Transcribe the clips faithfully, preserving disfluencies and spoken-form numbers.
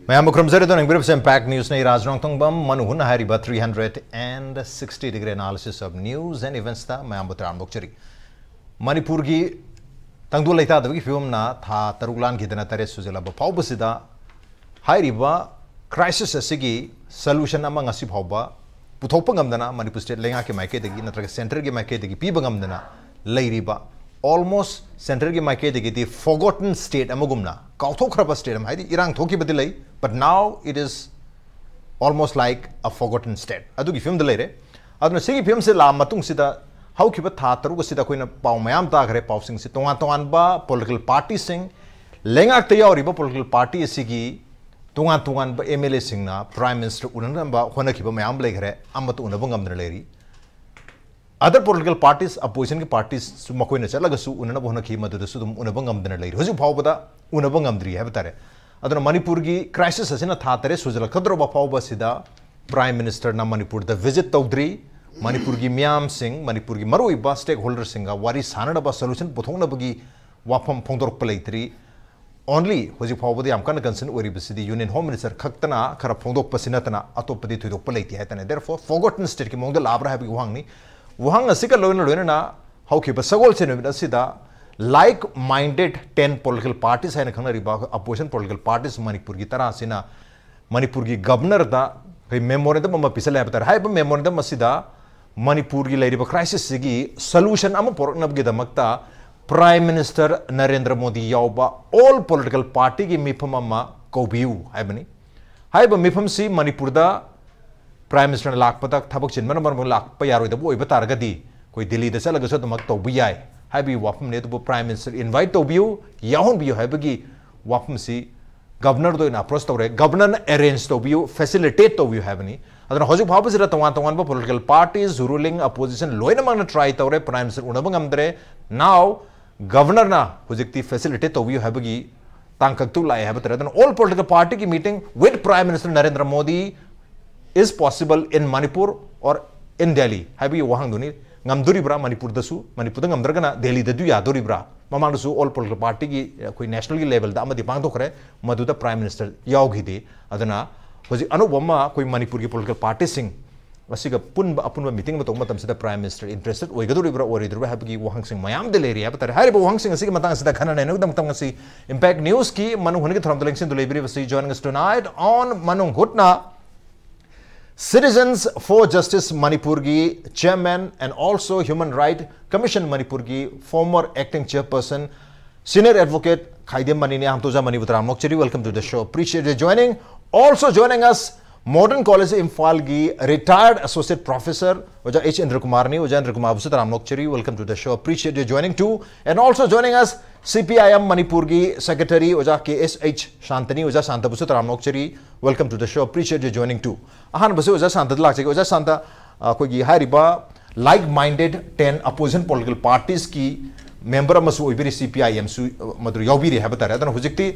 ꯃꯌꯥꯝꯕꯨ ꯈꯨꯔꯨꯝꯖꯔꯤ꯫ ꯑꯗꯨꯅ ꯌꯦꯡꯕꯤꯔꯤꯕꯁꯤ Impact Newsꯅꯤ꯫ ꯔꯥꯖ ꯔꯣꯡꯊꯣꯡꯕꯝ ꯃꯅꯨ ꯍꯨꯟꯅ ꯍꯥꯏꯔꯤꯕ three hundred and sixty degree analysis of news and eventsꯇ ꯃꯌꯥꯝꯕꯨ ꯇꯔꯥꯝꯅ ꯑꯣꯛꯆꯔꯤ꯫ ꯃꯅꯤꯄꯨꯔꯒꯤ ꯇꯪꯗꯨ ꯂꯩꯇꯥꯗꯕꯒꯤ ꯐꯤꯕꯝꯅ ꯊꯥ ꯇꯔꯨꯛ ꯂꯥꯟꯈꯤꯗꯅ ꯇꯔꯦꯠ ꯁꯨꯖꯜꯂꯕ ꯐꯥꯎꯕꯁꯤꯗ ꯍꯥꯏꯔꯤꯕ crisis ꯑꯁꯤꯒꯤ solution ꯑꯃ ꯉꯁꯤ ꯐꯥꯎꯕ ꯄꯨꯊꯣꯛꯄ ꯉꯝꯗꯅ, ꯃꯅꯤꯄꯨꯔ state ꯂꯩꯉꯥꯛꯀꯤ ꯃꯥꯏꯀꯩꯗꯒꯤ ꯅꯠꯇ꯭ꯔꯒ centreꯒꯤ ꯃꯥꯏꯀꯩꯗꯒꯤ ꯄꯤꯕ ꯉꯝꯗꯅ ꯂꯩꯔꯤꯕ, almost centreꯒꯤ ꯃꯥꯏꯀꯩꯗꯒꯤꯗꯤ forgotten state ꯑꯃꯒꯨꯝꯅ, ꯀꯥꯎꯊꯣꯛꯈ꯭ꯔꯕ state ꯑꯃ, ꯍꯥꯏꯗꯤ ꯏꯔꯥꯡ ꯊꯣꯛꯈꯤꯕꯗꯤ ꯂꯩ, but now it is almost like a forgotten state, ꯑꯗꯨꯒꯤ ꯐꯤꯕꯝꯗ ꯂꯩꯔꯦ꯫ ꯑꯗꯨꯅ ꯁꯤꯒꯤ ꯐꯤꯕꯝꯁꯦ ꯂꯥꯛꯑ ꯃꯇꯨꯡꯁꯤꯗ, ꯍꯧꯈꯤꯕ ꯊꯥ ꯇꯔꯨꯛ ꯑꯁꯤꯗ ꯑꯩꯈꯣꯏꯅ ꯄꯥꯎ ꯃꯌꯥꯝ ꯇꯥꯈ꯭ꯔꯦ, ꯄꯥꯎꯁꯤꯡꯁꯤ ꯇꯣꯉꯥꯟ ꯇꯣꯉꯥꯟꯕ political partyꯁꯤꯡ, ꯂꯩꯉꯥꯛꯇ ꯌꯥꯎꯔꯤꯕ political party ꯑꯁꯤꯒꯤ ꯇꯣꯉꯥꯟ ꯇꯣꯉꯥꯟꯕ MLAꯁꯤꯡꯅ Prime Minister ꯎꯅꯅꯕ ꯍꯣꯠꯅꯈꯤꯕ ꯃꯌꯥꯝ ꯑꯃ ꯂꯩꯈ꯭ꯔꯦ, ꯑꯃꯠꯇ ꯎꯅꯕ ꯉꯝꯗꯅ ꯂꯩꯔꯤ꯫ Other political parties, oppositionꯒꯤ parties ꯃꯈꯣꯏꯅ ꯆꯠꯂꯒꯁꯨ ꯎꯅꯅꯕ ꯍꯣꯠꯅꯈꯤ, ꯃꯗꯨꯗꯁꯨ ꯑꯗꯨꯝ ꯎꯅꯕ ꯉꯝꯗꯅ ꯂꯩꯔꯤ꯫ ꯍꯧꯖꯤꯛ ꯐꯥꯎꯕꯗ ꯎꯅꯕ ꯉꯝꯗ꯭ꯔꯤ ꯍꯥꯏꯕ ꯇꯥꯔꯦ꯫ ꯑꯗꯨꯅ ꯃꯅꯤꯄꯨꯔꯒꯤ crisis ꯑꯁꯤꯅ ꯊꯥ ꯇꯔꯦꯠ ꯁꯨꯖꯜꯂꯛꯀꯗꯧꯔꯕ ꯐꯥꯎꯕꯁꯤꯗ Prime Ministerꯅ ꯃꯅꯤꯄꯨꯔꯗ visit ꯇꯧꯗ꯭ꯔꯤ꯫ ꯃꯅꯤꯄꯨꯔꯒꯤ ꯃꯤꯌꯥꯝꯁꯤꯡ, ꯃꯅꯤꯄꯨꯔꯒꯤ ꯃꯔꯨꯑꯣꯏꯕ stakeholderꯁꯤꯡꯒ ꯋꯥꯔꯤ ꯁꯥꯟꯅꯅꯕ, solution ꯄꯨꯊꯣꯛꯅꯕꯒꯤ ꯋꯥꯐꯝ ꯐꯣꯡꯗꯣꯔꯛꯄ ꯂꯩꯇ꯭ꯔꯤ꯫ Only ꯍꯧꯖꯤꯛ ꯐꯥꯎꯕꯗ ꯌꯥꯝ ꯀꯟꯅ concern ꯑꯣꯏꯔꯤꯕꯁꯤꯗꯤ Union Home Minister ꯈꯛꯇꯅ ꯈꯔ ꯐꯣꯡꯗꯣꯛꯄꯁꯤ ꯅꯠꯇꯅ ꯑꯇꯣꯞꯄꯗꯤ ꯊꯣꯏꯗꯣꯛꯄ ꯂꯩꯇꯦ ꯍꯥꯏꯇꯥꯔꯦ꯫ Therefore, forgotten stateꯀꯤ ꯃꯑꯣꯡꯗ ꯂꯥꯛꯑꯕ꯭ꯔꯥ ꯍꯥꯏꯕꯒꯤ ꯋꯥꯍꯪꯅꯤ꯫ ꯋꯥꯍꯪ ꯑꯁꯤꯒ ꯂꯣꯏꯅ ꯂꯣꯏꯅꯅ ꯍꯧꯈꯤꯕ ꯁꯒꯣꯜꯁꯦꯟ ꯅꯨꯃꯤꯠ ꯑꯁꯤꯗ like minded ten political parties ꯍꯥꯏꯅ ꯈꯪꯅꯔꯤꯕ opposition political parties ꯃꯅꯤꯄꯨꯔꯒꯤ ꯇꯔꯥ ꯑꯁꯤꯅ ꯃꯅꯤꯄꯨꯔꯒꯤ Governorꯗ ꯑꯩꯈꯣꯏ memorandum ꯑꯃ ꯄꯤꯁꯜꯂꯦ ꯍꯥꯏꯕ ꯇꯥꯔꯦ꯫ ꯍꯥꯏꯔꯤꯕ memorandum ꯑꯁꯤꯗ ꯃꯅꯤꯄꯨꯔꯒꯤ ꯂꯩꯔꯤꯕ crisisꯁꯤꯒꯤ solution ꯑꯃ ꯄꯨꯔꯛꯅꯕꯒꯤꯗꯃꯛꯇ Prime Minister ꯅꯔꯦꯟꯗ꯭ꯔ ꯃꯣꯗꯤ ꯌꯥꯎꯕ all political partyꯒꯤ ꯃꯤꯐꯝ ꯑꯃ ꯀꯧꯕꯤꯌꯨ ꯍꯥꯏꯕꯅꯤ꯫ ꯍꯥꯏꯔꯤꯕ ꯃꯤꯐꯝꯁꯤ ꯃꯅꯤꯄꯨꯔꯗ Prime Ministerꯅ ꯂꯥꯛꯄꯗ ꯊꯕꯛ ꯆꯤꯟꯕꯅ ꯃꯔꯝ ꯑꯣꯏꯔꯒ ꯂꯥꯛꯄ ꯌꯥꯔꯣꯏꯗꯕ ꯑꯣꯏꯕ ꯇꯥꯔꯒꯗꯤ ꯑꯩꯈꯣꯏ ꯗꯤꯜꯂꯤꯗ ꯆꯠꯂꯒꯁꯨ ꯑꯗꯨꯃꯛ ꯇꯧꯕ ꯌꯥꯏ ꯍꯥꯏꯕꯒꯤ ꯋꯥꯐꯝꯅꯤ꯫ ꯑꯗꯨꯕꯨ Prime Minister invite ꯇꯧꯕꯤꯌꯨ, ꯌꯥꯎꯍꯟꯕꯤꯌꯨ ꯍꯥꯏꯕꯒꯤ ꯋꯥꯐꯝꯁꯤ Governorꯗ ꯑꯣꯏꯅ approach ꯇꯧꯔꯦ꯫ Governorꯅ arrange ꯇꯧꯕꯤꯌꯨ, facilitate ꯇꯧꯕꯤꯌꯨ ꯍꯥꯏꯕꯅꯤ꯫ ꯑꯗꯨꯅ ꯍꯧꯖꯤꯛ ꯐꯥꯎꯕꯁꯤꯗ ꯇꯣꯉꯥꯟ ꯇꯣꯉꯥꯟꯕ political parties, ruling, opposition ꯂꯣꯏꯅꯃꯛꯅ try ꯇꯧꯔꯦ, Prime Minister ꯎꯅꯕ ꯉꯝꯗ꯭ꯔꯦ꯫ Now Governorꯅ ꯍꯧꯖꯤꯛꯇꯤ facilitate ꯇꯧꯕꯤꯌꯨ ꯍꯥꯏꯕꯒꯤ ꯇꯥꯡꯀꯛꯇꯨ ꯂꯥꯛꯑꯦ ꯍꯥꯏꯕ ꯇꯥꯔꯦ꯫ ꯑꯗꯨꯅ all political partyꯒꯤ meeting with Prime Minister Narendra Modi is possible in Manipur or in Delhi ꯍꯥꯏꯕꯒꯤ ꯋꯥꯍꯪꯗꯨꯅꯤ꯫ ꯉꯝꯗꯣꯔꯤꯕ꯭ꯔꯥ ꯃꯅꯤꯄꯨꯔꯗꯁꯨ? ꯃꯅꯤꯄꯨꯔꯗ ꯉꯝꯗ꯭ꯔꯒꯅ ꯗꯦꯜꯂꯤꯗꯗꯨ ꯌꯥꯗꯣꯔꯤꯕ꯭ꯔꯥ? ꯃꯃꯥꯡꯗꯁꯨ ꯑꯣꯜ ꯄꯣꯂꯤꯇꯤꯀꯦꯜ ꯄꯥꯔꯇꯤꯒꯤ ꯑꯩꯈꯣꯏ ꯅꯦꯁꯅꯦꯜꯒꯤ ꯂꯦꯚꯦꯜꯗ ꯑꯃꯗꯤ ꯄꯥꯡꯊꯣꯛꯈ꯭ꯔꯦ, ꯃꯗꯨꯗ ꯄ꯭ꯔꯥꯏꯝ ꯃꯤꯅꯤꯁꯇꯔ ꯌꯥꯎꯈꯤꯗꯦ꯫ ꯑꯗꯨꯅ ꯍꯧꯖꯤꯛ ꯑꯅꯧꯕ ꯑꯃ ꯑꯩꯈꯣꯏ ꯃꯅꯤꯄꯨꯔꯒꯤ ꯄꯣꯂꯤꯇꯤꯀꯦꯜ ꯄꯥꯔꯇꯤꯁꯤꯡ ꯑꯁꯤꯒ ꯄꯨꯟꯕ ꯑꯄꯨꯟꯕ ꯃꯤꯇꯤꯡ ꯑꯃ ꯇꯧꯕ ꯃꯇꯝꯁꯤꯗ ꯄ꯭ꯔꯥꯏꯝ ꯃꯤꯅꯤꯁꯇꯔ ꯏꯟꯇꯔꯦꯁꯇꯦꯠ ꯑꯣꯏꯒꯗꯧꯔꯤꯕ꯭ꯔꯥ ꯑꯣꯏꯔꯣꯏꯗꯧꯔꯤꯕ꯭ꯔꯥ ꯍꯥꯏꯕꯒꯤ ꯋꯥꯍꯪꯁꯤꯡ ꯃꯌꯥꯝꯗꯤ ꯂꯩꯔꯤ ꯍꯥꯏꯕ ꯇꯥꯔꯦ꯫ ꯍꯥꯏꯔꯤꯕ ꯋꯥꯍꯪꯁꯤꯡ ꯑꯁꯤꯒꯤ ꯃꯇꯥꯡ ꯑꯁꯤꯗ ꯈꯟꯅ ꯅꯩꯅꯕꯒꯤꯗꯃꯛꯇ ꯉꯁꯤ ꯏꯝꯄꯦꯛ ꯅ꯭ꯌꯨꯁꯀꯤ ꯃꯅꯨꯡ ꯍꯨꯠꯅꯒꯤ ꯊꯧꯔꯝꯗ ꯂꯦꯡꯁꯤꯟꯗꯨ ꯂꯩꯕꯤꯔꯤꯕꯁꯤ joining us tonight on ꯃꯅꯨꯡ ꯍꯨꯠꯅ Citizens for Justice ꯃꯅꯤꯄꯨꯔꯒꯤ chairman and also Human Right Commission ꯃꯅꯤꯄꯨꯔꯒꯤ former acting chairperson, senior advocate ꯈꯥꯏꯗꯦꯝ ꯃꯅꯤꯅꯦ꯫ ꯑꯍꯥꯟꯕꯗ ꯑꯣꯖꯥ ꯃꯅꯤꯕꯨ ꯇꯔꯥꯝꯅ ꯑꯣꯛꯆꯔꯤ, welcome to the show, appreciate your joining. Also joining us, Modern College ꯏꯝꯐꯥꯜꯒꯤ retired associate professor ꯑꯣꯖꯥ H ꯏꯟꯗ꯭ꯔꯀꯨꯃꯥꯔꯅꯤ꯫ ꯑꯣꯖꯥ ꯏꯟꯗ꯭ꯔꯀꯨꯃꯥꯔꯕꯨꯁꯨ ꯇꯔꯥꯝꯅ ꯑꯣꯛꯆꯔꯤ, welcome to the show, appreciate your joining too. And also joining us, C P I M ꯃꯅꯤꯄꯨꯔꯒꯤ secretary ꯑꯣꯖꯥ ꯀꯦ ꯑꯦꯁ H ꯁꯥꯟꯇꯅꯤ꯫ ꯑꯣꯖꯥ ꯁꯥꯟꯇꯕꯨꯁꯨ ꯇꯔꯥꯝꯅ ꯑꯣꯛꯆꯔꯤ, welcome to the show, appreciate your joining too. ꯑꯍꯥꯟꯕꯁꯤ ꯑꯣꯖꯥ ꯁꯥꯟꯇꯗ ꯂꯥꯛꯆꯒꯦ꯫ ꯑꯣꯖꯥ ꯁꯥꯟꯇ, ꯑꯩꯈꯣꯏꯒꯤ ꯍꯥꯏꯔꯤꯕ like minded ten opposition political parties ꯀꯤ member ꯑꯃꯁꯨ ꯑꯣꯏꯕꯤꯔꯤ, C P I M ꯁꯨ ꯃꯗꯨ ꯌꯥꯎꯕꯤꯔꯤ ꯍꯥꯏꯕ ꯇꯥꯔꯦ꯫ ꯑꯗꯨꯅ ꯍꯧꯖꯤꯛꯇꯤ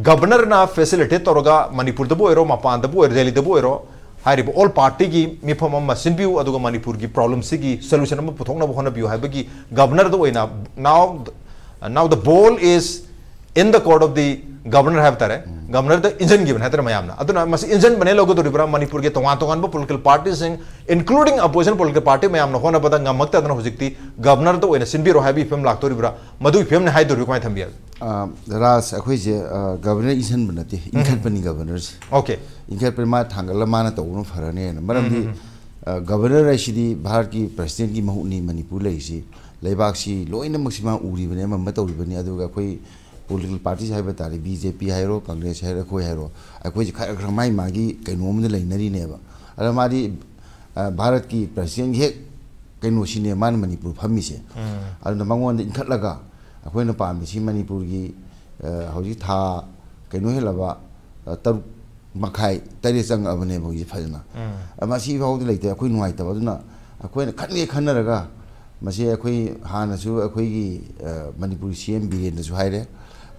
ꯒꯕꯔꯅꯔꯅ facilitate ꯇꯧꯔꯒ ꯃꯅꯤꯄꯨꯔꯗꯕꯨ ꯑꯣꯏꯔꯣ, ꯃꯄꯥꯟꯗꯕꯨ ꯑꯣꯏꯔꯣ, ꯗꯦꯜꯂꯤꯗꯕꯨ ꯑꯣꯏꯔꯣ, ꯍꯥꯏꯔꯤꯕ all party ꯒꯤ ꯃꯤꯐꯝ ꯑꯃ ꯁꯤꯟꯕꯤꯌꯨ, ꯑꯗꯨꯒ ꯃꯅꯤꯄꯨꯔꯒꯤ problem ꯁꯤꯒꯤ solution ꯑꯃ ꯄꯨꯊꯣꯛꯅꯕ ꯍꯣꯠꯅꯕꯤꯌꯨ ꯍꯥꯏꯕꯒꯤ ꯒꯕꯔꯅꯔꯗ ꯑꯣꯏꯅ now, now the ball is in the court of the governor ꯍꯥꯏꯕ ꯇꯥꯔꯦ꯫ ꯒꯕꯔꯅꯔꯗ ꯏꯟꯖꯟꯈꯤꯕꯅꯦ ꯍꯥꯏꯇꯥꯔꯦ ꯃꯌꯥꯝꯅ꯫ ꯑꯗꯨꯅ ꯃꯁꯤ ꯏꯟꯖꯟꯕꯅꯦ ꯂꯧꯒꯗꯧꯔꯤꯕ꯭ꯔꯥ? ꯃꯅꯤꯄꯨꯔꯒꯤ ꯇꯣꯉꯥꯟ ꯇꯣꯉꯥꯟꯕ political party ꯁꯤꯡ, including opposition political party ꯃꯌꯥꯝꯅ ꯍꯣꯠꯅꯕꯗ ꯉꯝꯃꯛꯇꯗꯅ ꯍꯧꯖꯤꯛꯇꯤ ꯒꯕꯔꯅꯔꯗ ꯑꯣꯏꯅ ꯁꯤꯟꯕꯤꯔꯣ ꯍꯥꯏꯕꯒꯤ ꯐꯤꯕꯝ ꯂꯥꯛꯇꯧꯔꯤꯕ꯭ꯔꯥ? ꯃꯗꯨꯒꯤ ꯐꯤꯕꯝꯅꯦ ꯍꯥꯏꯗꯧꯔꯤꯕ꯭ꯔꯥ? ꯀꯃꯥꯏꯅ ꯊꯝꯕꯤꯒꯦ? ꯑ, ꯔꯥꯖ, ꯑꯩꯈꯣꯏꯁꯦ, ꯑ, ꯒꯕꯔꯅꯔ ꯏꯟꯁꯤꯟꯕ ꯅꯠꯇꯦ, ꯏꯟꯈꯠꯄꯅꯤ ꯒꯕꯔꯅꯔꯁꯦ꯫ Okay. ꯏꯟꯈꯠꯄꯅꯤ, ꯃꯥ ꯊꯥꯡꯒꯠꯂ ꯃꯥꯅ ꯇꯧꯕꯅ ꯐꯔꯅꯦꯅ꯫ ꯃꯔꯝꯗꯤ, ꯑ, ꯒꯕꯔꯅꯔ ꯍꯥꯏꯁꯤꯗꯤ ꯚꯥꯔꯠꯀꯤ ꯄ꯭ꯔꯁꯤꯗꯦꯟꯒꯤ ꯃꯍꯨꯠꯅꯤ ꯃꯅꯤꯄꯨꯔ ꯂꯩꯔꯤꯁꯤ꯫ ꯂꯩꯕꯥꯛꯁꯤ ꯂꯣꯏꯅꯃꯛꯁꯤ ꯃꯥ ꯎꯔꯤꯕꯅꯤ, ꯑꯃ ꯑꯃ ꯇꯧꯔꯤꯕꯅꯤ꯫ ꯑꯗꯨꯒ ꯑꯩꯈꯣꯏ political parties ꯍꯥꯏꯕ ꯇꯥꯔꯦ, ꯕꯤ ꯖꯦ ꯄꯤ ꯍꯥꯏꯔꯣ, ꯀꯪꯒ꯭ꯔꯦꯁ ꯍꯥꯏꯔꯣ, ꯑꯩꯈꯣꯏ ꯍꯥꯏꯔꯣ, ꯑꯩꯈꯣꯏꯁꯦ ꯈꯔ ꯈꯔ ꯃꯥꯏ ꯃꯥꯒꯤ ꯀꯩꯅꯣ ꯑꯃꯗ ꯂꯩꯅꯔꯤꯅꯦꯕ꯫ ꯑꯗ ꯃꯥꯗꯤ, ꯑ, ꯚꯥꯔꯠꯀꯤ ꯄ꯭ꯔꯁꯤꯗꯦꯟꯒꯤ ꯍꯦꯛ ꯀꯩꯅꯣꯁꯤꯅꯦ ꯃꯥꯅ ꯃꯅꯤꯄꯨꯔ ꯐꯝꯃꯤꯁꯦ꯫ ꯑꯗꯨꯅ ꯃꯉꯣꯟꯗ ꯏꯟꯈꯠꯂꯒ ꯑꯩꯈꯣꯏꯅ ꯄꯥꯝꯃꯤꯁꯤ ꯃꯅꯤꯄꯨꯔꯒꯤ, ꯑ, ꯍꯧꯖꯤꯛ ꯊꯥ ꯀꯩꯅꯣ ꯍꯦꯜꯂꯕ, ꯑ, ꯇꯔꯨꯛ ꯃꯈꯥꯏ, ꯇꯔꯦꯠ ꯆꯪꯉꯛꯑꯕꯅꯦꯕ ꯍꯧꯖꯤꯛ ꯐꯖꯅ꯫ ꯑ, ꯃꯁꯤ ꯐꯥꯎꯗ ꯂꯩꯇꯦ ꯑꯩꯈꯣꯏ ꯅꯨꯡꯉꯥꯏꯇꯕ꯫ ꯑꯗꯨꯅ ꯑꯩꯈꯣꯏꯅ ꯈꯟꯒꯦ ꯈꯟꯅꯔꯒ ꯃꯁꯤ ꯑꯩꯈꯣꯏ ꯍꯥꯟꯅꯁꯨ ꯑꯩꯈꯣꯏꯒꯤ, ꯑ, ꯃꯅꯤꯄꯨꯔꯒꯤ ꯁꯤ ꯑꯦꯝ ꯕꯤꯔꯦꯟꯗꯁꯨ ꯍꯥꯏꯔꯦ꯫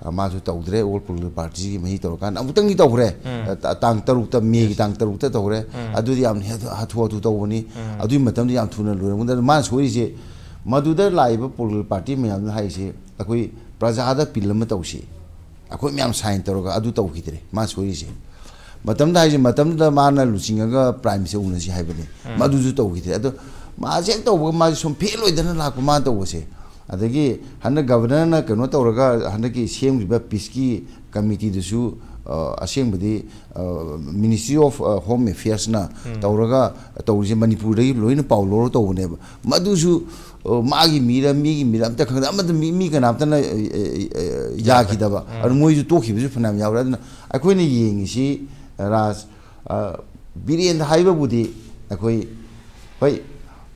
ꯑ, ꯃꯥꯁꯨ ꯇꯧꯗ꯭ꯔꯦ, all political parties ꯀꯤ ꯃꯍꯤ ꯇꯧꯔꯀꯥꯟꯗ ꯑꯃꯨꯛꯇꯪꯗꯤ ꯇꯧꯈ꯭ꯔꯦ꯫ ꯑ, ꯇ-, ꯇꯥꯡ ꯇꯔꯨꯛꯇ, ꯃꯦꯒꯤ ꯇꯥꯡ ꯇꯔꯨꯛꯇ ꯇꯧꯈ꯭ꯔꯦ꯫ ꯑꯗꯨꯗꯤ ꯌꯥꯝ ꯍꯦ-, ꯍꯥꯊꯨ ꯍꯥꯊꯨ ꯇꯧꯕꯅꯤ꯫ ꯑꯗꯨꯒꯤ ꯃꯇꯝꯗ ꯌꯥꯝ ꯊꯨꯅ ꯂꯣꯏꯔꯝꯒꯗꯕ꯫ ꯃꯥꯅ ꯁꯣꯏꯔꯤꯁꯦ ꯃꯗꯨꯗ ꯂꯥꯛꯏꯕ political party ꯃꯌꯥꯝꯗꯨꯅ ꯍꯥꯏꯔꯤꯁꯦ ꯑꯩꯈꯣꯏ ꯄ꯭ꯔꯖꯥꯗ ꯑꯄꯤꯜ ꯑꯃ ꯇꯧꯁꯤ, ꯑꯩꯈꯣꯏ ꯃꯌꯥꯝ ꯁꯥꯏꯟ ꯇꯧꯔꯒ ꯑꯗꯨ ꯇꯧꯈꯤꯗ꯭ꯔꯦ꯫ ꯃꯥ ꯁꯣꯏꯔꯤꯁꯦ ꯃꯇꯝꯗ ꯍꯥꯏꯁꯦ, ꯃꯇꯝꯗꯨꯗ ꯃꯥꯅ ꯂꯨꯆꯤꯡꯉꯒ ꯄ꯭ꯔꯥꯏꯝ ꯃꯤꯅꯤꯁꯇꯔ ꯎꯅꯁꯤ ꯍꯥꯏꯕꯅꯤ, ꯃꯗꯨꯁꯨ ꯇꯧꯈꯤꯗ꯭ꯔꯦ꯫ ꯑꯗꯣ ꯃꯥꯁꯦ ꯍꯦꯛ ꯇꯧꯕꯒ ꯃꯥꯁꯦ ꯁꯨꯝ ꯐꯦꯜ ꯑꯣꯏꯗꯅ ꯂꯥꯛꯄ ꯃꯥꯅ ꯇꯧꯕꯁꯦ꯫ ꯑꯗꯒꯤ ꯍꯟꯗꯛ ꯒꯕꯔꯅꯔꯅ ꯀꯩꯅꯣ ꯇꯧꯔꯒ ꯍꯟꯗꯛꯀꯤ ꯁꯦꯝꯈꯤꯕ ꯄꯤꯁꯀꯤ ꯀꯃꯤꯇꯤꯗꯨꯁꯨ, ꯑ, ꯑꯁꯦꯡꯕꯗꯤ, ꯑ, ꯃꯤꯅꯤꯁꯇ꯭ꯔꯤ ꯑꯣꯐ, ꯑ, ꯍꯣꯝ ꯑꯦꯐꯤꯌꯔꯁꯅ ꯇꯧꯔꯒ ꯇꯧꯔꯤꯁꯦ, ꯃꯅꯤꯄꯨꯔꯗꯒꯤ ꯂꯣꯏꯅ ꯄꯥꯎ ꯂꯧꯔ ꯇꯧꯕꯅꯦꯕ꯫ ꯃꯗꯨꯁꯨ, ꯑ, ꯃꯥꯒꯤ ꯃꯤꯔ ꯃꯤꯒꯤ ꯃꯤꯔ ꯑꯝꯇ ꯈꯪꯗꯦ, ꯑꯃꯗ ꯃꯤ, ꯃꯤ ꯀꯅꯥꯝꯇꯅ, ꯑ, ꯑ, ꯑ, ꯌꯥꯈꯤꯗꯕ꯫ ꯑꯗꯨ ꯃꯣꯏꯁꯨ ꯇꯣꯛꯈꯤꯕꯁꯨ ꯐꯅꯌꯥꯝ ꯌꯥꯎꯔꯦ꯫ ꯑꯗꯨꯅ ꯑꯩꯈꯣꯏꯅ ꯌꯦꯡꯉꯤꯁꯤ, ꯔꯥꯖ, ꯑ, ꯕꯤꯔꯦꯟꯗ ꯍꯥꯏꯕꯕꯨꯗꯤ ꯑꯩꯈꯣꯏ, ꯍꯣꯏ,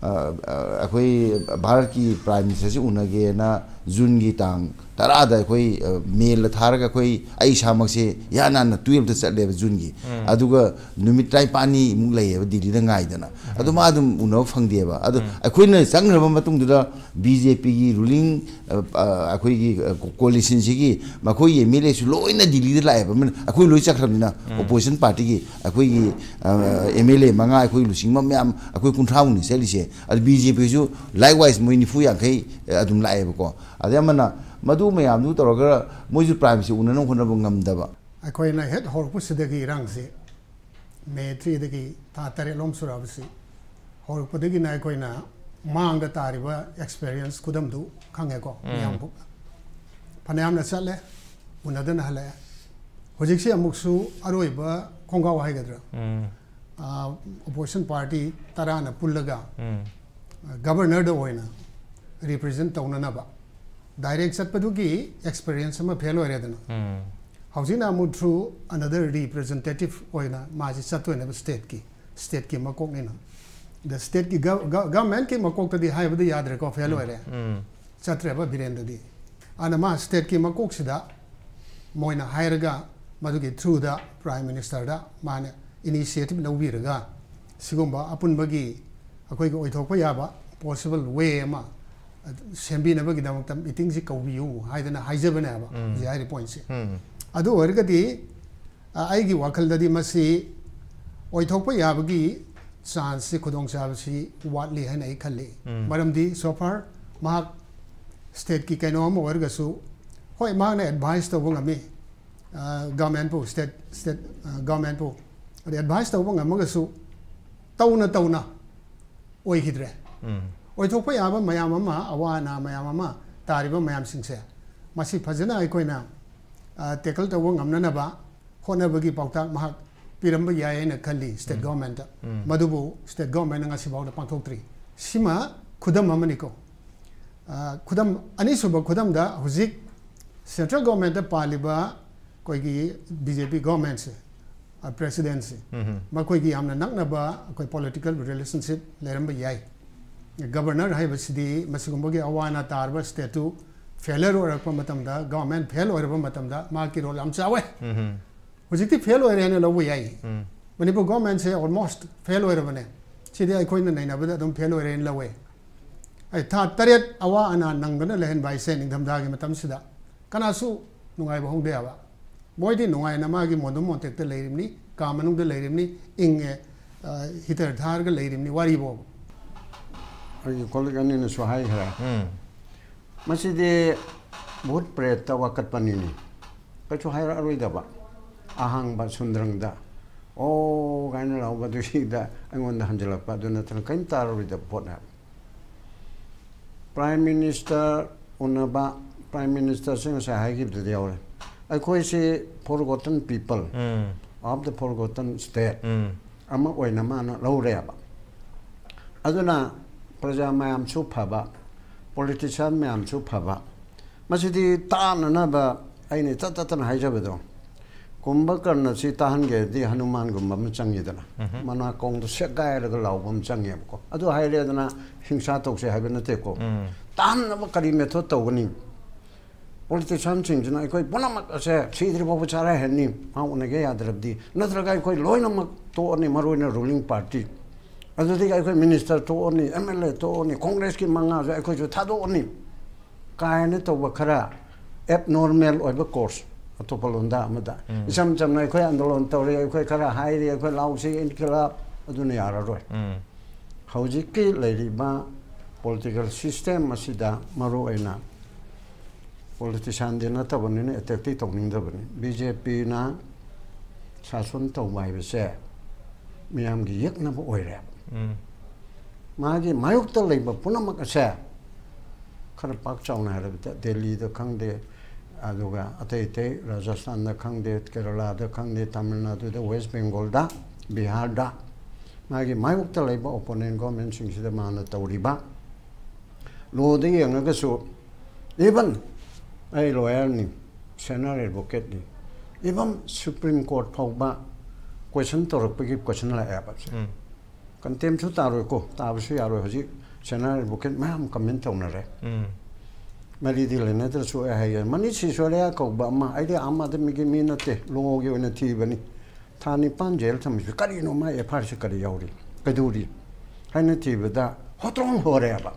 ꯑ, ꯑ, ꯑꯩꯈꯣꯏ ꯚꯥꯔꯠꯀꯤ ꯄ꯭ꯔꯥꯏꯝ ꯃꯤꯅꯤꯁꯇꯔꯁꯤ ꯎꯅꯒꯦꯅ ꯖꯨꯟꯒꯤ ꯇꯥꯡ ꯇꯔꯥꯗ ꯑꯩꯈꯣꯏ, ꯑ, ꯃꯦꯜꯗ ꯊꯥꯔꯒ ꯑꯩꯈꯣꯏ, ꯑꯩ ꯏꯁꯥꯃꯛꯁꯦ ꯏꯍꯥꯟ ꯍꯥꯟꯅ ꯇꯨꯌꯦꯜꯞꯇ ꯆꯠꯂꯦꯕ ꯖꯨꯟꯒꯤ꯫ ꯑꯗꯨꯒ ꯅꯨꯃꯤꯠ ꯇꯔꯥꯅꯤꯄꯥꯜꯅꯤꯃꯨꯛ ꯂꯩꯌꯦꯕ ꯗꯤꯜꯂꯤꯗ ꯉꯥꯏꯗꯅ꯫ ꯑꯗꯣ ꯃꯥ ꯑꯗꯨꯝ ꯎꯅꯕ ꯐꯪꯗꯦꯕ꯫ ꯑꯗꯣ ꯑꯩꯈꯣꯏꯅ ꯆꯪꯈ꯭ꯔꯕ ꯃꯇꯨꯡꯗꯨꯗ ꯕꯤ ꯖꯦ ꯄꯤꯒꯤ ꯔꯨꯂꯤꯡ, ꯑ, ꯑ, ꯑꯩꯈꯣꯏꯒꯤ, ꯑ, ꯀꯣ-, ꯀꯣꯂꯤꯁꯟꯁꯤꯒꯤ ꯃꯈꯣꯏꯒꯤ ꯑꯦꯝ ꯑꯦꯜ ꯑꯦꯁꯨ ꯂꯣꯏꯅ ꯗꯤꯜꯂꯤꯗ ꯂꯥꯛꯑꯦꯕ꯫ ꯃꯤꯅ-, ꯑꯩꯈꯣꯏ ꯂꯣꯏ ꯆꯠꯈ꯭ꯔꯕꯅꯤꯅ, ꯑꯣꯄꯣꯖꯤꯁꯟ ꯄꯥꯔꯇꯤꯒꯤ ꯑꯩꯈꯣꯏꯒꯤ, ꯑ, ꯑꯦꯝ ꯑꯦꯜ ꯑꯦ ꯃꯉꯥ, ꯑꯩꯈꯣꯏ ꯂꯨꯆꯤꯡꯕ ꯃꯌꯥꯝ, ꯑꯩꯈꯣꯏ ꯀꯨꯟꯊ꯭ꯔꯥꯃꯨꯛꯅꯤ ꯆꯠꯂꯤꯁꯦ꯫ ꯑꯗꯨ ꯕꯤ ꯖꯦ ꯄꯤꯁꯨ likewise ꯃꯣꯏ ꯅꯤꯐꯨ ꯌꯥꯡꯈꯩ, ꯑ, ꯑꯗꯨꯝ ꯂꯥꯛꯑꯦꯕꯀꯣ꯫ ꯑꯗꯩ ꯑꯃꯅ ꯃꯗꯨ ꯃꯌꯥꯝꯗꯨ ꯇꯧꯔꯒ ꯃꯣꯏꯁꯨ ꯄ꯭ꯔꯥꯏꯝꯁꯦ ꯎꯅꯅꯕ ꯍꯣꯠꯅꯕ ꯉꯝꯗꯕ꯫ ꯑꯩꯈꯣꯏꯅ ꯍꯦꯛ ꯍꯧꯔꯛꯄꯁꯤꯗꯒꯤ ꯏꯔꯥꯡꯁꯤ ꯃꯦ ꯊ꯭ꯔꯤꯗꯒꯤ ꯊꯥ ꯇꯔꯦꯠꯂꯣꯝ ꯁꯨꯔꯛꯑꯕꯁꯤ ꯍꯧꯔꯛꯄꯗꯒꯤꯅ ꯑꯩꯈꯣꯏꯅ ꯃꯥꯡꯗ ꯇꯥꯔꯤꯕ ꯑꯦꯛꯁꯄꯤꯔꯤꯌꯦꯟꯁ ꯈꯨꯗꯝꯗꯨ ꯈꯪꯉꯦꯀꯣ, ꯃꯤꯌꯥꯝ ꯄꯨꯝꯅ꯫ ꯐꯅꯌꯥꯝꯅ ꯆꯠꯂꯦ, ꯎꯅꯗꯅ ꯍꯜꯂꯛꯑꯦ꯫ ꯍꯧꯖꯤꯛꯁꯤ ꯑꯃꯨꯛꯁꯨ ꯑꯔꯣꯏꯕ ꯈꯣꯡꯒꯥꯎ ꯍꯥꯏꯒꯗ꯭ꯔꯥ, ꯑꯣꯄꯣꯖꯤꯁꯟ ꯄꯥꯔꯇꯤ ꯇꯔꯥꯅ ꯄꯨꯜꯂꯒ ꯒꯕꯔꯅꯔꯗ ꯑꯣꯏꯅ ꯔꯤꯄ꯭ꯔꯖꯦꯟ ꯇꯧꯅꯅꯕ ꯗꯥꯏꯔꯦꯛ ꯆꯠꯄꯗꯨꯒꯤ ꯑꯦꯛꯁꯄꯤꯔꯤꯌꯦꯟꯁ ꯑꯃ ꯐꯦꯜ ꯑꯣꯏꯔꯦꯗꯅ꯫ ꯍꯧꯖꯤꯛꯅ ꯑꯃꯨꯛ through another representative ꯑꯣꯏꯅ ꯃꯥꯁꯤ ꯆꯠꯇꯣꯏꯅꯦꯕ ꯁ꯭ꯇꯦꯠꯀꯤ, ꯁ꯭ꯇꯦꯠꯀꯤ ꯃꯀꯣꯛꯅꯤꯅ꯫ ꯑꯗ ꯁ꯭ꯇꯦꯠꯀꯤ ꯒ-, ꯒ-, ꯒꯚꯔꯟꯃꯦꯟꯠꯀꯤ ꯃꯀꯣꯛꯇꯗꯤ ꯍꯥꯏꯕꯗꯤ ꯌꯥꯗ꯭ꯔꯦꯀꯣ, ꯐꯦꯜ ꯑꯣꯏꯔꯦ꯫ ꯆꯠꯇ꯭ꯔꯦꯕ ꯕꯤꯔꯦꯟꯗꯗꯤ꯫ ꯑꯗꯨꯅ ꯃꯥ ꯁ꯭ꯇꯦꯠꯀꯤ ꯃꯀꯣꯛꯁꯤꯗ ꯃꯣꯏꯅ ꯍꯥꯏꯔꯒ ꯃꯗꯨꯒꯤ through ꯗ ꯄ꯭ꯔꯥꯏꯝ ꯃꯤꯅꯤꯁꯇꯔꯗ ꯃꯥꯅ ꯏꯅꯤꯁꯤꯌꯦꯇꯤꯚ ꯂꯧꯕꯤꯔꯒ ꯁꯤꯒꯨꯝꯕ ꯑꯄꯨꯟꯕꯒꯤ ꯑꯩꯈꯣꯏꯒꯤ ꯑꯣꯏꯊꯣꯛꯄ ꯌꯥꯕ ꯄꯣꯁꯤꯕꯜ ꯋꯦ ꯑꯃ ꯁꯦꯝꯕꯤꯅꯕꯒꯤꯗꯃꯛꯇ ꯃꯤꯇꯤꯡꯁꯤ ꯀꯧꯕꯤꯌꯨ ꯍꯥꯏꯗꯅ ꯍꯥꯏꯖꯕꯅꯦꯕ ꯍꯧꯖꯤꯛ ꯍꯥꯏꯔꯤꯕ ꯄꯣꯏꯟꯠꯁꯤ꯫ ꯑꯗꯨ ꯑꯣꯏꯔꯒꯗꯤ, ꯑ, ꯑꯩꯒꯤ ꯋꯥꯈꯜꯗꯗꯤ ꯃꯁꯤ ꯑꯣꯏꯊꯣꯛꯄ ꯌꯥꯕꯒꯤ ꯆꯥꯟꯁꯁꯤ, ꯈꯨꯗꯣꯡꯆꯥꯕꯁꯤ ꯋꯥꯠꯂꯤ ꯍꯥꯏꯅ ꯑꯩ ꯈꯜꯂꯤ꯫ ꯃꯔꯝꯗꯤ so far ꯃꯍꯥꯛ ꯁ꯭ꯇꯦꯠꯀꯤ ꯀꯩꯅꯣ ꯑꯃ ꯑꯣꯏꯔꯒꯁꯨ, ꯍꯣꯏ, ꯃꯍꯥꯛꯅ ꯑꯦꯗꯚꯥꯏꯁ ꯇꯧꯕ ꯉꯝꯃꯤ, ꯒꯚꯔꯟꯃꯦꯟꯠꯄꯨ, ꯁ꯭ꯇꯦꯠ ꯁ꯭ꯇꯦꯠ ꯒꯚꯔꯟꯃꯦꯟꯠꯄꯨ꯫ ꯑꯗꯩ ꯑꯦꯗꯚꯥꯏꯁ ꯇꯧꯕ ꯉꯝꯃꯒꯁꯨ, ꯇꯧꯅ ꯇꯧꯅ ꯑꯣꯏꯈꯤꯗ꯭ꯔꯦ꯫ ꯑꯣꯏꯊꯣꯛꯄ ꯌꯥꯕ ꯃꯌꯥꯝ ꯑꯃ, ꯑꯋꯥ ꯑꯅꯥ ꯃꯌꯥꯝ ꯑꯃ ꯇꯥꯔꯤꯕ ꯃꯌꯥꯝꯁꯤꯡꯁꯦ, ꯃꯁꯤ ꯐꯖꯅ ꯑꯩꯈꯣꯏꯅ ꯇꯦꯀꯜ ꯇꯧꯕ ꯉꯝꯅꯅꯕ ꯍꯣꯠꯅꯕꯒꯤ ꯄꯥꯎꯇꯥꯛ ꯃꯍꯥꯛ ꯄꯤꯔꯝꯕ ꯌꯥꯏ ꯍꯥꯏꯅ ꯈꯜꯂꯤ ꯁ꯭ꯇꯦꯠ ꯒꯚꯔꯟꯃꯦꯟꯠꯇ꯫ ꯃꯗꯨꯕꯨ ꯁ꯭ꯇꯦꯠ ꯒꯚꯔꯟꯃꯦꯟꯠꯅ ꯉꯁꯤꯐꯥꯎꯗ ꯄꯥꯡꯊꯣꯛꯇ꯭ꯔꯤ꯫ ꯁꯤꯃ ꯈꯨꯗꯝ ꯑꯃꯅꯤꯀꯣ꯫ ꯑ, ꯈꯨꯗꯝ, ꯑꯅꯤꯁꯨꯕ ꯈꯨꯗꯝꯗ, ꯍꯧꯖꯤꯛ ꯁꯦꯟꯇ꯭ꯔꯦꯜ ꯒꯚꯔꯟꯃꯦꯟꯠꯇ ꯄꯥꯜꯂꯤꯕ ꯑꯩꯈꯣꯏꯒꯤ ꯕꯤ ꯖꯦ ꯄꯤ ꯒꯚꯔꯟꯃꯦꯟꯠꯁꯦ, ꯑ, ꯄ꯭ꯔꯦꯁꯤꯗꯦꯟꯠꯁꯦ, ꯃꯈꯣꯏꯒꯤ ꯌꯥꯝꯅ ꯅꯛꯅꯕ ꯑꯩꯈꯣꯏ ꯄꯣꯂꯤꯇꯤꯀꯦꯜ ꯔꯤꯂꯦꯁꯟꯁꯤꯞ ꯂꯩꯔꯝꯕ ꯌꯥꯏ꯫ ꯒꯕꯔꯅꯔ ꯍꯥꯏꯕꯁꯤꯗꯤ ꯃꯁꯤꯒꯨꯝꯕꯒꯤ ꯑꯋꯥ ꯑꯅꯥ ꯇꯥꯔꯕ ꯁ꯭ꯇꯦꯠꯇꯨ ꯐꯦꯂꯔ ꯑꯣꯏꯔꯛꯄ ꯃꯇꯝꯗ, ꯒꯚꯔꯟꯃꯦꯟꯠ ꯐꯦꯜ ꯑꯣꯏꯔꯕ ꯃꯇꯝꯗ ꯃꯍꯥꯛꯀꯤ ꯔꯣꯜ ꯌꯥꯝ ꯆꯥꯎꯋꯦ꯫ ꯍꯧꯖꯤꯛꯇꯤ ꯐꯦꯜ ꯑꯣꯏꯔꯦ ꯍꯥꯏꯅ ꯂꯧꯕ ꯌꯥꯏ꯫ ꯃꯅꯤꯄꯨꯔ ꯒꯚꯔꯟꯃꯦꯟꯠꯁꯦ ꯑꯣꯜꯃꯣꯁ ꯐꯦꯜ ꯑꯣꯏꯔꯕꯅꯦ꯫ ꯁꯤꯗꯤ ꯑꯩꯈꯣꯏꯅ ꯅꯩꯅꯕꯗ ꯑꯗꯨꯝ ꯐꯦꯜ ꯑꯣꯏꯔꯦꯅ ꯂꯧꯋꯦ꯫ ꯑꯩ ꯊꯥ ꯇꯔꯦꯠ ꯑꯋꯥ ꯑꯅꯥ ꯅꯪꯗꯅ ꯂꯩꯍꯟꯕ ꯍꯥꯏꯁꯦ ꯅꯤꯡꯊꯝꯊꯥꯒꯤ ꯃꯇꯝꯁꯤꯗ ꯀꯅꯥꯁꯨ ꯅꯨꯡꯉꯥꯏꯕ ꯍꯧꯗꯦ ꯍꯥꯏꯕ꯫ ꯃꯣꯏꯗꯤ ꯅꯨꯡꯉꯥꯏꯅ ꯃꯥꯒꯤ ꯃꯣꯟꯗꯨꯝ ꯃꯣꯟꯇꯦꯛꯇ ꯂꯩꯔꯤꯕꯅꯤ, ꯀꯥ ꯃꯅꯨꯡꯗ ꯂꯩꯔꯤꯕꯅꯤ, ꯏꯪꯉꯦ, ꯑ, ꯍꯤꯇꯔ ꯊꯥꯔꯒ ꯂꯩꯔꯤꯕꯅꯤ, ꯋꯥꯔꯤꯕꯣꯕ꯫ ꯑꯩꯒꯤ ꯀꯣꯂꯤꯛ ꯑꯅꯤꯅꯁꯨ ꯍꯥꯏꯈ꯭ꯔꯦ꯫ ꯃꯁꯤꯗꯤ ꯚꯨꯠ ꯄ꯭ꯔꯦꯠꯇ ꯋꯥꯀꯠꯄꯅꯤꯅꯦ꯫ ꯀꯩꯁꯨ ꯍꯥꯏꯔꯛꯑꯔꯣꯏꯗꯕ꯫ ꯑꯍꯥꯡꯕ ꯁꯨꯟꯗ꯭ꯔꯪꯗ "ꯑꯣ" ꯀꯥꯏꯅ ꯂꯥꯎꯕꯗꯨꯒꯤꯗ ꯑꯩꯉꯣꯟꯗ ꯍꯟꯖꯤꯜꯂꯛꯄ, ꯑꯗꯨ ꯅꯠꯇꯅ ꯀꯔꯤꯝ ꯇꯥꯔꯔꯣꯏꯗꯕ ꯄꯣꯠꯅꯦ ꯍꯥꯏꯕ꯫ ꯄ꯭ꯔꯥꯏꯝ ꯃꯤꯅꯤꯁꯇꯔ ꯎꯅꯕ, ꯄ꯭ꯔꯥꯏꯝ ꯃꯤꯅꯤꯁꯇꯔꯁꯦ ꯉꯁꯥꯏ ꯍꯥꯏꯈꯤꯕꯗꯨꯗꯤ ꯌꯥꯎꯔꯦ꯫ ꯑꯩꯈꯣꯏꯁꯤ forgotten people of the forgotten state ꯑꯃ ꯑꯣꯏꯅ ꯃꯥꯅ ꯂꯧꯔꯦꯕ꯫ ꯑꯗꯨꯅ ꯄ꯭ꯔꯖꯥ ꯃꯌꯥꯝꯁꯨ ꯐꯕ, ꯄꯣꯂꯤꯇꯤꯁꯤꯌꯥꯟ ꯃꯌꯥꯝꯁꯨ ꯐꯕ꯫ ꯃꯁꯤꯗꯤ ꯇꯥꯅꯅꯕ ꯑꯩꯅ ꯏꯇꯠ ꯇꯠꯇꯅ ꯍꯥꯏꯖꯕꯗꯣ, ꯀꯨꯝꯚꯀꯔꯅꯁꯤ ꯇꯥꯍꯟꯒꯦꯗꯤ ꯍꯅꯨꯃꯥꯟꯒꯨꯝꯕ ꯑꯃ ꯆꯪꯉꯤꯗꯅ, ꯃꯅꯥꯀꯣꯡꯗꯣ ꯁꯦꯒꯥꯏꯔꯒ ꯂꯥꯎꯕ ꯑꯃ ꯆꯪꯉꯦꯕꯀꯣ꯫ ꯑꯗꯨ ꯍꯥꯏꯔꯦꯗꯅ ꯍꯤꯡꯁꯥ ꯇꯧꯁꯦ ꯍꯥꯏꯕ ꯅꯠꯇꯦꯀꯣ꯫ ꯇꯥꯍꯟꯅꯕ ꯀꯔꯤ ꯃꯦꯊꯣꯗ ꯇꯧꯒꯅꯤ? ꯄꯣꯂꯤꯇꯤꯁꯤꯌꯥꯟꯁꯤꯡꯁꯤꯅ ꯑꯩꯈꯣꯏ ꯄꯨꯝꯅꯃꯛ ꯑꯁꯦ ꯁꯤꯗ꯭ꯔꯤ ꯐꯥꯎꯕ ꯆꯥꯔꯥ ꯍꯦꯟꯅꯤ, ꯃꯥ ꯎꯅꯒꯦ ꯌꯥꯗ꯭ꯔꯕꯗꯤ, ꯅꯠꯇ꯭ꯔꯒ ꯑꯩꯈꯣꯏ ꯂꯣꯏꯅꯃꯛ ꯇꯣꯛꯑꯅꯤ, ꯃꯔꯨ ꯑꯣꯏꯅ ꯔꯨꯂꯤꯡ ꯄꯥꯔꯇꯤ꯫ ꯑꯗꯨꯗꯒꯤ ꯑꯩꯈꯣꯏ ꯃꯤꯅꯤꯁꯇꯔ ꯇꯣꯛꯑꯅꯤ, ꯑꯦꯝ ꯑꯦꯜ ꯑꯦ ꯇꯣꯛꯑꯅꯤ, ꯀꯣꯡꯒ꯭ꯔꯦꯁꯀꯤ ꯃꯉꯥꯁꯨ ꯑꯩꯈꯣꯏꯁꯨ ꯊꯥꯗꯣꯛꯑꯅꯤ ꯀꯥꯏꯅ ꯇꯧꯕ ꯈꯔ ꯑꯦꯕꯅꯣꯔꯃꯦꯜ ꯑꯣꯏꯕ ꯀꯣꯔꯁ, ꯑꯇꯣꯞꯄ ꯂꯣꯟꯗꯥ ꯑꯃꯗ꯫ ꯏꯆꯝ ꯆꯝꯅ ꯑꯩꯈꯣꯏ ꯑꯟꯗꯣꯂꯟ ꯇꯧꯔꯤ, ꯑꯩꯈꯣꯏ ꯈꯔ ꯍꯥꯏꯔꯤ, ꯑꯩꯈꯣꯏ ꯂꯥꯎꯁꯤ, ꯏꯟꯀꯤꯂꯥꯕ, ꯑꯗꯨꯅ ꯌꯥꯔꯔꯣꯏ꯫ ꯍꯧꯖꯤꯛꯀꯤ ꯂꯩꯔꯤꯕ ꯄꯣꯂꯤꯇꯤꯀꯦꯜ ꯁꯤꯁꯇꯦꯝ ꯑꯁꯤꯗ ꯃꯔꯨ ꯑꯣꯏꯅ ꯄꯣꯂꯤꯇꯤꯁꯤꯌꯥꯟꯗꯤ ꯅꯠꯇꯕꯅꯤꯅ ꯑꯦꯇꯦꯛꯇꯤ ꯇꯧꯅꯤꯡꯗꯕꯅꯤ꯫ ꯕꯤ ꯖꯦ ꯄꯤꯅ ꯁꯥꯁꯟ ꯇꯧꯕ ꯍꯥꯏꯕꯁꯦ ꯃꯤꯌꯥꯝꯒꯤ ꯌꯦꯛꯅꯕ ꯑꯣꯏꯔꯦꯕ꯫ ꯎꯝ꯫ ꯃꯥꯒꯤ ꯃꯥꯌꯣꯛꯇ ꯂꯩꯕ ꯄꯨꯝꯅꯃꯛ ꯑꯁꯦ ꯈꯔ ꯄꯥꯛ ꯆꯥꯎꯅ ꯍꯥꯏꯔꯕꯗ ꯗꯦꯜꯂꯤꯗ ꯈꯪꯗꯦ, ꯑꯗꯨꯒ ꯑꯇꯩ ꯑꯇꯩ ꯔꯥꯖꯁꯊꯥꯟꯗ ꯈꯪꯗꯦ, ꯀꯦꯔꯂꯥꯗ ꯈꯪꯗꯦ, ꯇꯥꯃꯤꯜ ꯅꯥꯗꯨꯗ, ꯋꯦꯁ ꯕꯦꯡꯒꯣꯜꯗ, ꯕꯤꯍꯥꯔꯗ ꯃꯥꯒꯤ ꯃꯥꯌꯣꯛꯇ ꯂꯩꯕ ꯑꯣꯄꯣꯅꯦꯟ ꯒꯣꯔꯃꯦꯟꯁꯤꯡꯁꯤꯗ ꯃꯥꯅ ꯇꯧꯔꯤꯕ꯫ ꯂꯣꯗ ꯌꯦꯡꯉꯒꯁꯨ, ꯏꯚꯟ ꯑꯩ ꯂꯣꯌꯔꯅꯤ, ꯁꯦꯅꯤꯌꯔ ꯑꯦꯗꯚꯣꯀꯦꯠꯅꯤ, ꯏꯚꯟ ꯁꯨꯄ꯭ꯔꯤꯝ ꯀꯣꯔꯠ ꯐꯥꯎꯕ ꯀꯣꯏꯁꯟ ꯇꯧꯔꯛꯄꯒꯤ ꯀꯣꯏꯁꯟ ꯂꯥꯛꯑꯦꯕ꯫ ꯎꯝ꯫ ꯀꯟꯇꯦꯝꯁꯨ ꯇꯥꯔꯣꯏꯀꯣ, ꯇꯥꯕꯁꯨ ꯌꯥꯔꯣꯏ꯫ ꯍꯧꯖꯤꯛ ꯁꯦꯅꯤꯌꯔ ꯑꯦꯗꯚꯣꯀꯦꯠ ꯃꯌꯥꯝ ꯀꯃꯦꯟ ꯇꯧꯅꯔꯦ꯫ ꯎꯝ꯫ ꯃꯔꯤꯗꯤ ꯂꯩꯅꯗ꯭ꯔꯁꯨ ꯑꯩ ꯍꯥꯏꯒꯦ, ꯃꯅꯤꯁ ꯁꯤꯁꯣꯗꯤꯌꯥ ꯀꯧꯕ ꯑꯃ, ꯑꯩꯗꯤ ꯑꯥꯝ ꯑꯥꯗꯃꯤꯒꯤ ꯃꯤ ꯅꯠꯇꯦ, ꯂꯣꯒꯤ ꯑꯣꯏꯅ ꯊꯤꯕꯅꯤ꯫ ꯊꯥ ꯅꯤꯄꯥꯟ ꯖꯦꯜ ꯊꯝꯃꯤꯁꯤ ꯀꯔꯤꯅꯣ? ꯃꯥ ꯑꯦꯐ ꯑꯥꯏ ꯑꯥꯔꯁꯤ ꯀꯔꯤ ꯌꯥꯎꯔꯤ, ꯀꯩꯗꯧꯔꯤ ꯍꯥꯏꯅ ꯊꯤꯕꯗ ꯍꯣꯇ꯭ꯔꯣꯡ ꯍꯣꯔꯦꯕ꯫